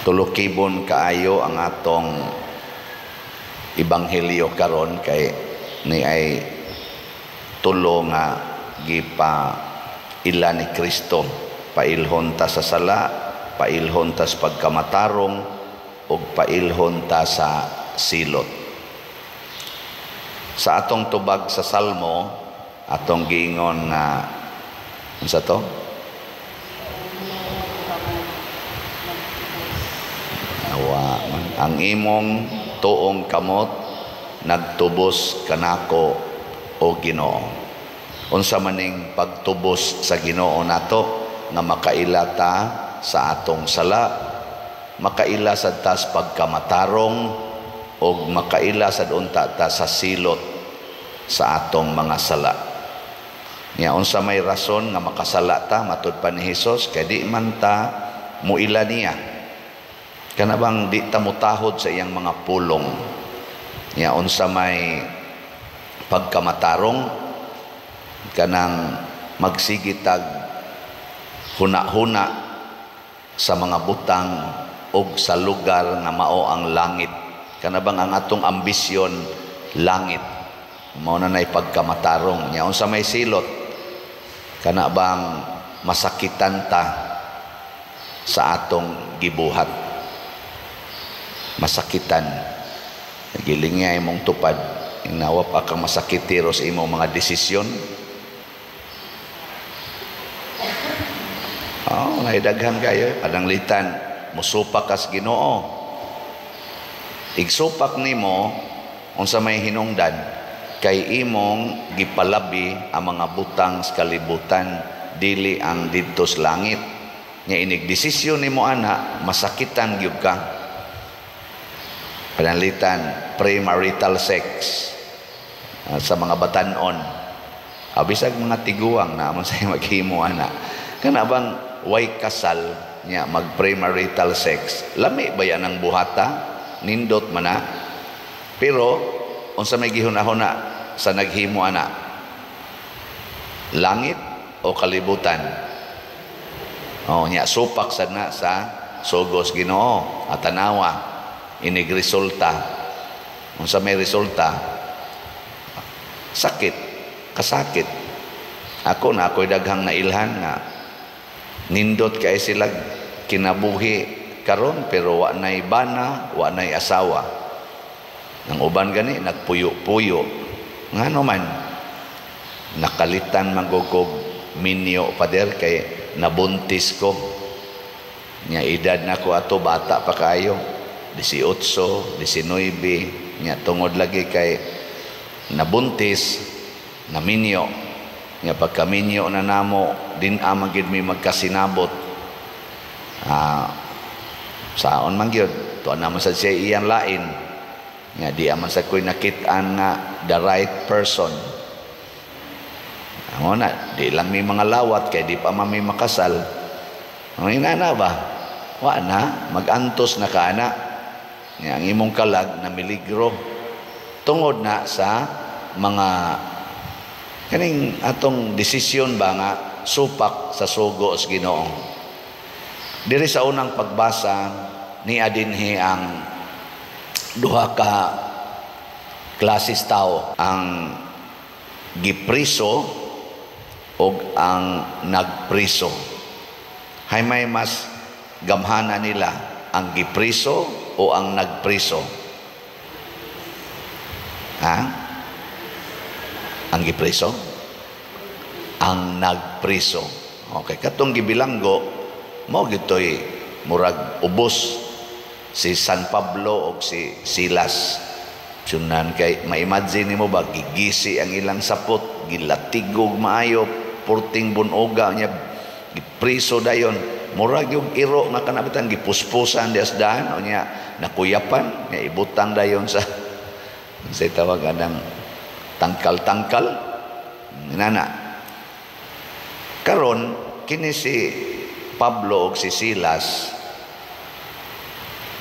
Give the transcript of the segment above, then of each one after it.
Tulukibon kaayo ang atong ebanghelyo karon kay ni ay tulo nga gipa ila ni Kristo: pailhon ta sa sala, pailhon ta sa pagkamatarong, ug pailhon ta sa silot. Sa atong tubag sa Salmo, atong giingon nga unsa to? Awa man ang imong tuong kamot nagtubos kanako, o Ginoo. Unsa maning pagtubos sa Ginoo nato nga makaila ta sa atong sala, makaila sad ta sa pagkamatarong, ug makaila sad unta ta sa silot sa atong mga sala? Nya unsa may rason nga makasala ta matud pa ni Hesus? Kay di man ta muila niya. Kana bang di ta mutahod sa iyang mga pulong. Nya unsa may pagkamatarong? Kanang magsigitag huna-huna sa mga butang og sa lugar nga mao ang langit. Kana bang ang atong ambisyon langit, mao na nay pagkamatarong. Nya unsa may silot? Kana bang masakitan ta sa atong gibuhat, masakitan. Giling nga imong tupad, inawa pa kang masakitiro sa imong mga desisyon. Oh, naidaghan kayo pananglitan musupak kas Ginoo. Igsupak nimo, unsa may hinungdan? Kay imong gipalabi ang mga butang sa kalibutan, dili ang didto sa langit. Nya inig desisyon nimo ana, masakitan gyud ka. Pananglitan premarital sex sa mga batanon, bisag mga tiguang na man say maghimo ana. Kana bang way kasal nya mag premarital sex, lami ba yan ang buhata? Nindot man na. Pero unsa may gihunahuna sa naghimo ana? Langit o kalibutan? Oh, nya supak sad na sa sugos Ginoo. Atanawa inig resulta. Unsa may resulta? Sakit, kasakit. Ako na ako'y daghang nailhan nga nindot kay sila kinabuhi karon, pero wa nay bana, wa nay asawa. Nang uban gani nagpuyo-puyo. Ngano man nakalitan magugog minyo, pader, kay nabuntis ko. Nya edad na ko ato, bata pa kayo, 18, 19. Nya tungod lagi kay nabuntis, naminyo. Nya pagkaminyo na namo, din ama gid mi magkasinabot. Saon man gyud, tuan naman sa siya iyang lain. Nya di aman sa ko'y nakit-an nga the right person. Amo na, di lang mi mga lawat kay di pa man mi makasal. Ang inana ba? Wa na, magantos na ka ana. Nya ang imong kalag na miligro tungod na sa mga kaning atong desisyon ba nga supak sa sugo sa Ginoo. Diri sa unang pagbasa ni adinhi ang duha ka klases tao, ang gipriso og ang nagpriso. Hay may mas gamhana nila, ang gipriso o ang nagpriso? Ha? Ang gipriso? Ang nagpriso. Okay, katong gibilanggo mao gitoy murag ubos si San Pablo og si Silas. Sunan kay ma-imagine nimo ba, gigisi ang ilang sapot, gilatigog maayo, purting bunoga niya, gipriso dayon. Murag yung iro nga kanabitan gipuspusan di asdahan o niya nakuyapan, niya ibutang dayon sa sa tawag anang tangkal-tangkal nana. Karon kini si Pablo og si Silas,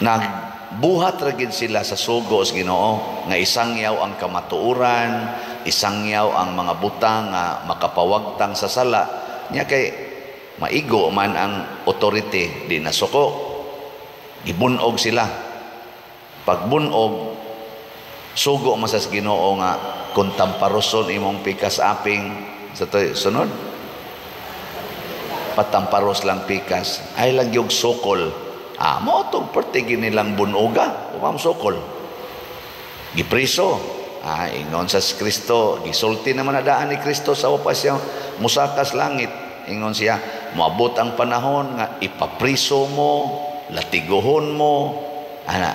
nagbuhat ra gid sila sa sugo sa Ginoo nga isangyaw ang kamatuoran, isangyaw ang mga butang nga makapawagtang sa sala. Nya kay maigo man ang authority, di nasuko. Gibunog sila. Pagbunog, sugo man sa Ginoo nga kung tamparoson imong pikas aping sa to, sunod patamparos lang pikas ay lang yung sukol. Ah, mo tong perti nilang bunoga umam sukol, gipriso. Ah, ingon sa Kristo, gisulti naman na daan ni Kristo sa upa siya musakas langit. Ingon siya, moabot ang panahon nga ipapriso mo, latiguhon mo, ana.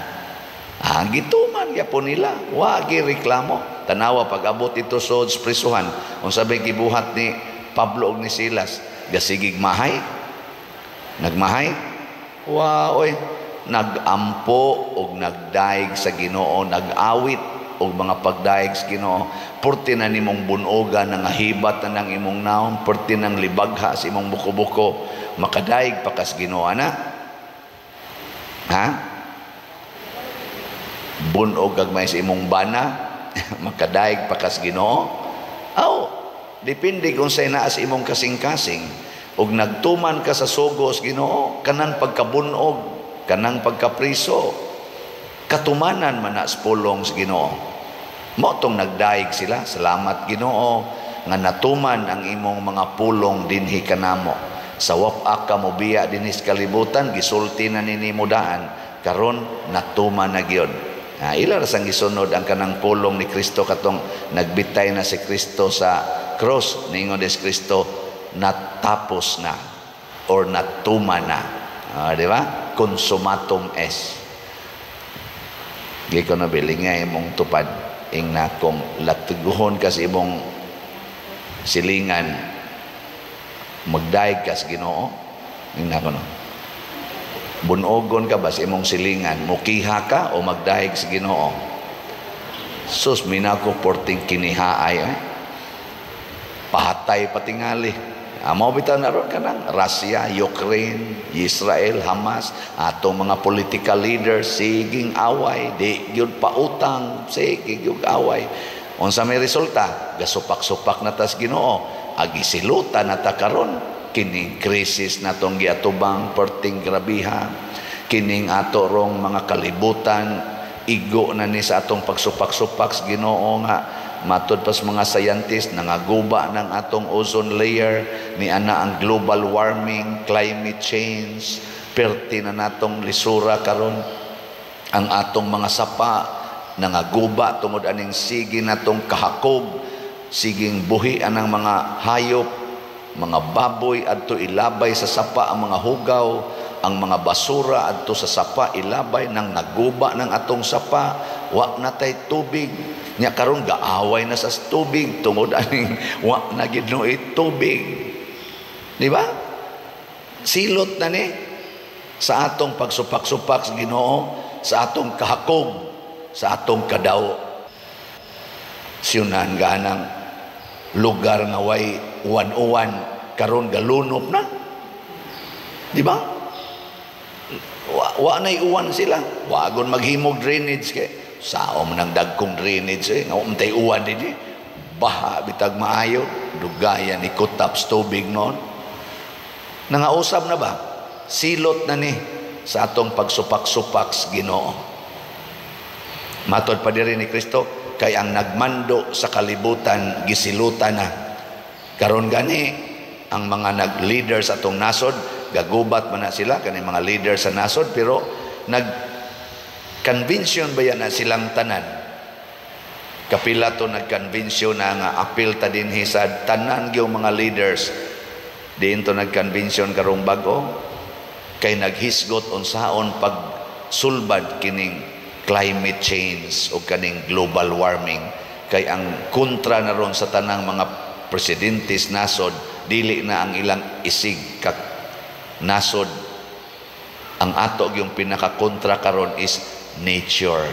Ah, gituman gyapon nila, wa reklamo. Tanawa pag abot ito sa prisuhan, unsa bay gibuhat ni Pablo ug ni Silas? Gasigig mahay? Nagmahay? Wa oy, nagampo og nagdaig sa Ginoo, nag-awit og mga pagdaig sa Ginoo. Purti na nimong bunoga, nangahibat na ng imong naon, purti nang libagha sa imong buko-buko, makadaig pa kas Ginoo ana. Ha? Bunog gagmay sa imong bana, makadaig pa kas Ginoo. Aw, depende kung sa naa sa imong kasing-kasing. Og nagtuman ka sa sugos Ginoo, kanang pagkabunog, kanang pagkapriso, katumanan man na sa pulong sa Ginoo. Mao tong nagdaig sila, salamat Ginoo nga natuman ang imong mga pulong dinhi kanamo. Sa wap ka mo biya dinhi sa kalibutan, gisulti na nini daan, karon natuman na gyud. Ah, ila ra sang gisunod ang kanang pulong ni Kristo katong nagbitay na si Kristo sa cross, ningon des Kristo, natapos na or natuman na. Ah, di ba? Consummatum est. Gi ko na biling nga imong tupad ing na kung latiguhon ka sa imong silingan, magdaig ka sa Ginoo. Ing na ko no. Bunogon ka ba sa imong silingan, mukiha ka o magdaig sa Ginoo? Sus, minako porting kinihaay eh. Pahatay patingali. Amo bitaw na ron kanang Russia, Ukraine, Israel, Hamas, atong mga political leaders siging away, di gyud pautang, sige gyud away. Unsa may resulta? Gasupak-supak na tas Ginoo. Agi silutan na ta karon kining krisis natong giatubang perting grabiha, kining ato rong mga kalibutan igo na ni sa atong pagsupak-supak sa Ginoo nga matud pas mga scientist nangaguba ng atong ozone layer ni ana ang global warming, climate change, perti na natong lisura karon. Ang atong mga sapa nangaguba tungod aning sige natong kahakog, siging buhi anang mga hayop, mga baboy adto ilabay sa sapa ang mga hugaw, ang mga basura adto sa sapa ilabay, nang naguba ng atong sapa, wa na tay tubig. Nya karon gaaway na sa tubig tungod aning wa na gid tubig. Di ba? Silot na ni sa atong pagsupak-supak sa Ginoo, sa atong kahakog, sa atong kadaw. Siyunan ganang lugar nga way uwan-uwan karon galunop na. Di ba? Wa na'y uwan sila. Wagon maghimog drainage kay saom ng dagkong drainage eh. Nga umtay uwan din eh. Baha bitag maayo, dugayan ni kutaps tubig noon. Nangausab na ba? Silot na ni sa atong pagsupak-supak sa Ginoo. Matod pa diri ni Kristo, kay ang nagmando sa kalibutan gisilutan na. Karon gani ang mga nag-leader sa atong nasod, gagubat man na sila kani mga leader sa nasod, pero nag convention ba yan na silang tanan? Kapila to nag-convention na nga apil ta dinhi sa tanan gyud mga leaders. Diin to nag-convention karong bag-o kay naghisgot unsaon pagsulbad kining climate change o kaning global warming, kay ang kontra na ron sa tanang mga presidentes nasod dili na ang ilang isig ka nasod. Ang ato yung pinakakontra karon is nature.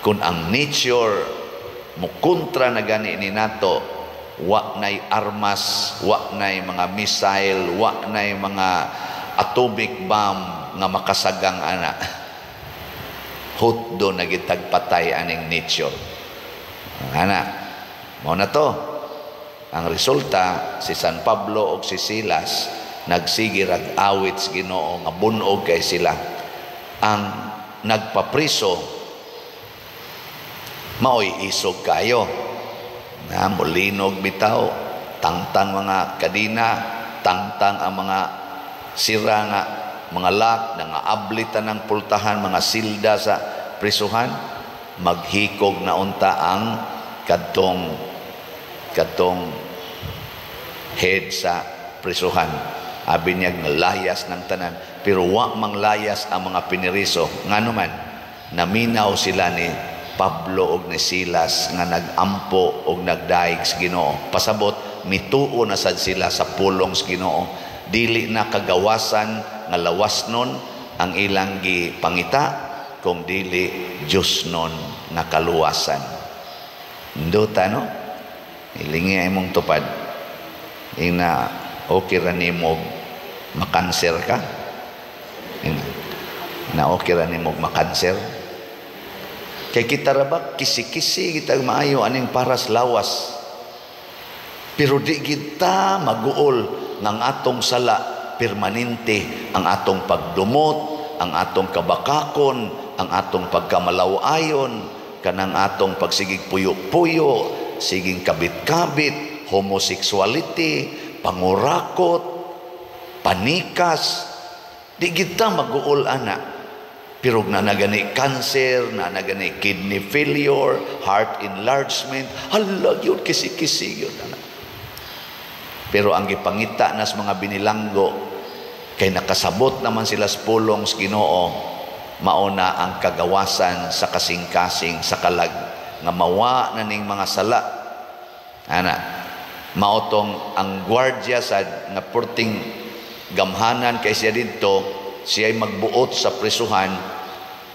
Kung ang nature mukontra na gani ni nato, wa nay armas, wa nay mga missile, wa nay mga atomic bomb nga makasagang ana. Hutdo na gitagpatay aning nature. Ana, mao na to. Ang resulta, si San Pablo og si Silas nagsige rag awit sa Ginoo nga bunog kay sila. Ang nagpapriso maoy isog kayo na molinog bitaw, tangtang mga kadina, tangtang ang mga sira nga mga lock, nangaabli ng pultahan, mga silda sa prisuhan. Maghikog na unta ang kadtong kadtong head sa prisuhan. Abi niya nga layas ng tanan, pero wa mang layas ang mga piniriso. Ngano man, naminaw sila ni Pablo og ni Silas nga nagampo og nagdaig sa Ginoo. Pasabot, mituo na sad sila sa pulong sa Ginoo. Dili na kagawasan nga lawas nun ang ilang gipangita, kung dili Diyos nun nga kaluwasan. Nduta, no? Ilingi ay mong tupad. Ina, okay ra nimo makanser ka? Ina, na okay ra nimo makanser? Kay kita ra ba, kisi-kisi kita maayo aning paras lawas. Pero di kita maguol ng atong sala permanente ang atong pagdumot, ang atong kabakakon, ang atong pagkamalaw-ayon, kanang atong pagsigig puyo-puyo, siging kabit-kabit, homosexuality, pangurakot, panikas. Di kita maguol ana. Pero na nagani cancer, na nagani kidney failure, heart enlargement, hala gyud, kisi-kisi gyud ana. Pero ang gipangita nas mga binilanggo, kay nakasabot naman sila sa pulong sa Ginoo, mauna ang kagawasan sa kasing-kasing sa kalag nga mawa na ning mga sala. Ana, maotong ang gwardya sa nga purting gamhanan kay siya didto, siya'y magbuot sa prisuhan,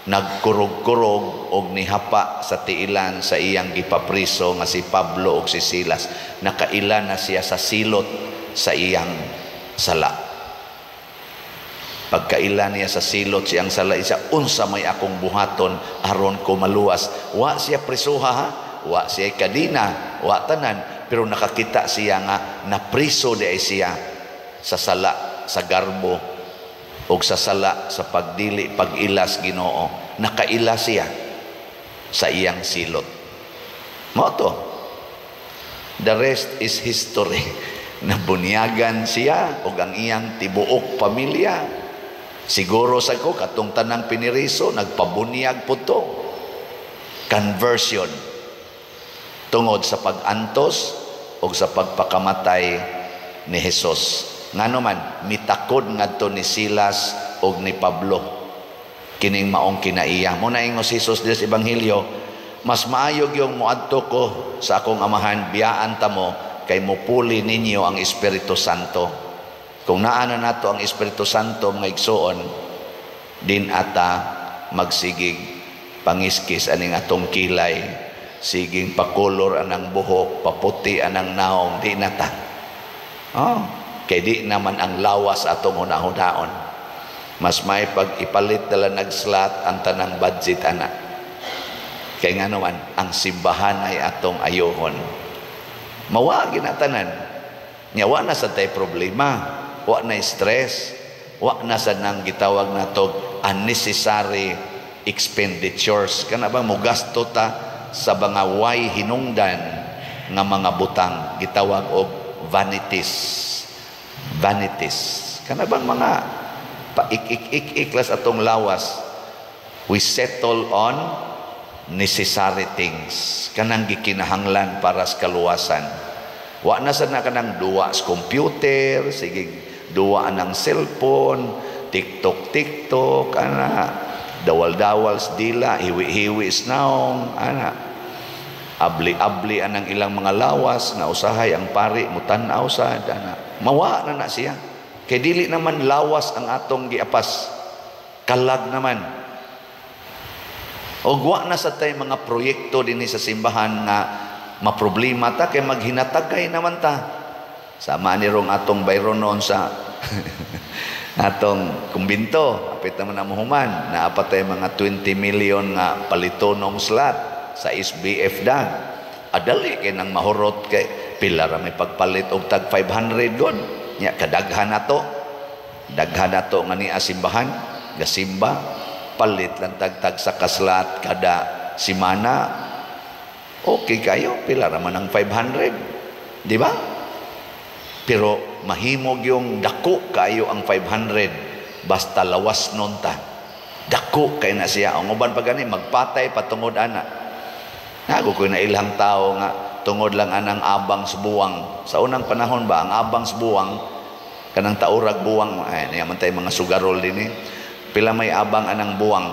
nagkurog-kurog og nihapa sa tiilan sa iyang gipapriso nga si Pablo og si Silas. Nakaila na siya sa silot sa iyang sala. Pagkaila niya sa silot siyang sala, isa, "Unsa may akong buhaton aron ko maluwas?" Wa siya prisuha ha, wa siya kadina, wa tanan, pero nakakita siya nga napriso di ay siya sa sala sa garbo og sa sala sa pagdili pag-ilas Ginoo. Nakaila siya sa iyang silot. Mao to, the rest is history. Nabunyagan siya og ang iyang tibuok pamilya. Siguro sa ko katong tanang piniriso nagpabunyag po to. Conversion tungod sa pag-antos og sa pagpakamatay ni Hesus. Ngano man, mitakod ngadto ni Silas og ni Pablo kining maong kinaiya. Mo na ingon si Jesus sa ebanghelyo, "Mas maayo yung moadto ko sa akong Amahan, biyaan ta mo kay mupuli ninyo ang Espiritu Santo." Kung naa na nato ang Espiritu Santo, mga igsoon, din ata magsigig pangiskis aning atong kilay, siging pakolor anang buhok, paputi anang naong, di na ta. Oh, kay di naman ang lawas atong hunahunaon. Mas may pag ipalit dala nagslot ang tanang budget ana. Kay nga naman, ang simbahan ay atong ayohon. Mawa ginatanan. Nya wa na sa tay problema, wa na stress, wa na sa nang gitawag nato unnecessary expenditures. Kana ba mogasto ta sa mga way hinungdan nga mga butang, gitawag og vanities. Vanities. Kana bang mga paik-ik-ik las atong lawas. We settle on necessary things. Kanang gikinahanglan para sa kaluwasan. Wa na sa na kanang duwa sa computer, sige duwa ng cellphone, TikTok TikTok ana, dawal-dawal sa dila, hiwi-hiwi sa naong, ana. Abli-abli anang ilang mga lawas nga usahay ang pari mutan-aw sa ana. Mawa na na siya. Kay dili naman lawas ang atong giapas. Kalag naman. Og wa na sa tay mga proyekto dinhi sa simbahan nga maproblema ta kay maghinatagay naman ta. Sama ni rong atong bayronon sa atong kumbinto, apit naman na muhuman, naa pa tay mga 20 million nga palitonong slot sa SBF dag. Adali kay nang mahurot kay pila ra may pagpalit og tag 500 god. Nya kadaghan nato. Daghan nato nga niya simbahan, gasimba. Palit lang tagtag sa ka-slot kada simana. Okay kayo, pila raman ang 500. Di ba? Pero mahimog yung dako kayo ang 500 basta lawas nun ta. Dako kay na siya. Ang uban pa gani magpatay patungod ana. Nago ko na ilang tao nga tungod lang anang abang sa buwang. Sa unang panahon ba, ang abang sa buwang, kanang taurag buwang, ay, niya man tayo mga sugarol din eh. Pila may abang anang buwang.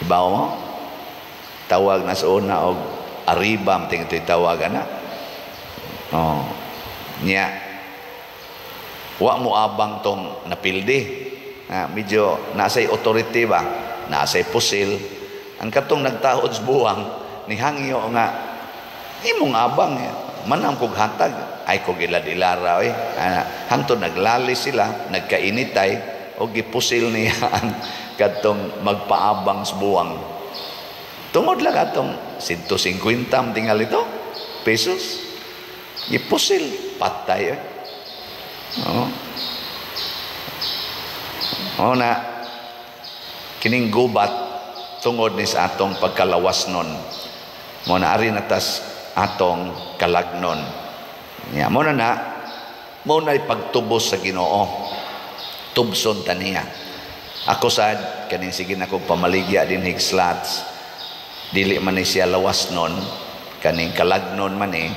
Ibaw mo? Tawag na sa una og arriba, tingin ito'y tawag ana. Oh. Niya, wa mo abang tong napildi. Ah, medyo nasay authority ba? Nasay pusil. Ang katong nagtaod sa buwang, ni hangyo nga, imong abang, eh. Manam kog hatag, ay kog ilad-ilara, eh. Ah, hangtod naglali sila, nagkainitay, o gipusil niya ang katong magpaabang sa buwang. Tungod lang atong 150 tingal ito, pesos. Gipusil, patay eh. Oo. Oo na, kining gubat tungod ni sa atong pagkalawas nun. Mo na ari na tas atong kalagnon. Ya, mo na na, mo na pagtubos sa Ginoo. Tubson ta niya. Ako sad kaning sige na kog pamaligya din hig slots. Dili man ni siya lawas nun, kaning kalagnon man eh.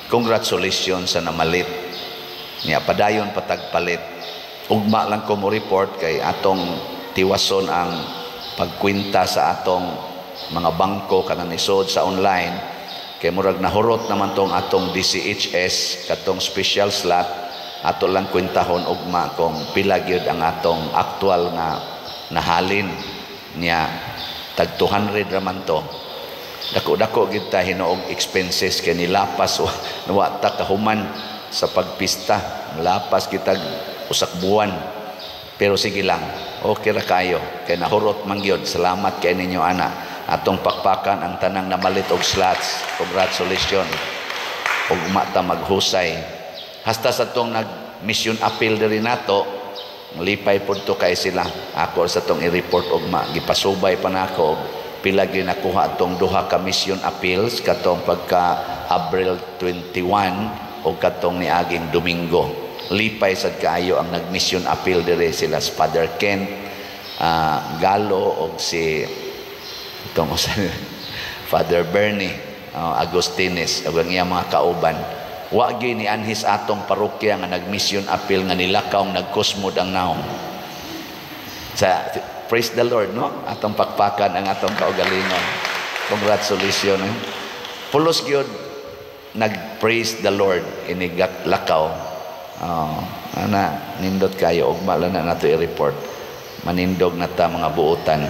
Congratulations sa namalit. Niya padayon patagpalit. Ugma lang ko mo report kay atong tiwason ang pagkwenta sa atong mga bangko kanang isod sa online kay murag nahurot naman tong atong DCHS katong special slot. Ato lang kwentahon ugma kung pila gyud ang atong aktual nga nahalin. Niya tag 200 ra man to. Dako-dako gyud ta hinuog expenses kay nilapas wa ta kahuman sa pagpista, lapas kitag usak buwan. Pero sige lang, okay ra kayo kay nahurot man gyud. Salamat kay ninyo ana. Atong pakpakan ang tanang namalit og slots. Congratulations. Ug ta maghusay hasta sa tong nag mission appeal diri nato. Lipay pud to kay sila. Ako sa tong i-report ugma, gipasubay pa nako og pila gyud nakuha atong duha ka mission appeals katong pagka Abril 21 o katong niaging Domingo. Lipay sad kaayo ang nag-mission appeal dire, sila si Father Kent Galo og si itong Father Bernie Agustines ug ang iyang mga kauban. Wa gyud ni anhis atong parokya nga nag-mission appeal nga nilakaw nagkusmod ang naong. Sa praise the Lord, no? Atong pakpakan ang atong kaugalingon. Congratulations. Eh? Pulos gyud nag-praise the Lord inig lakaw. Oh, ana nindot kayo. Ugma lang na nato i-report. Manindog na ta mga buotan.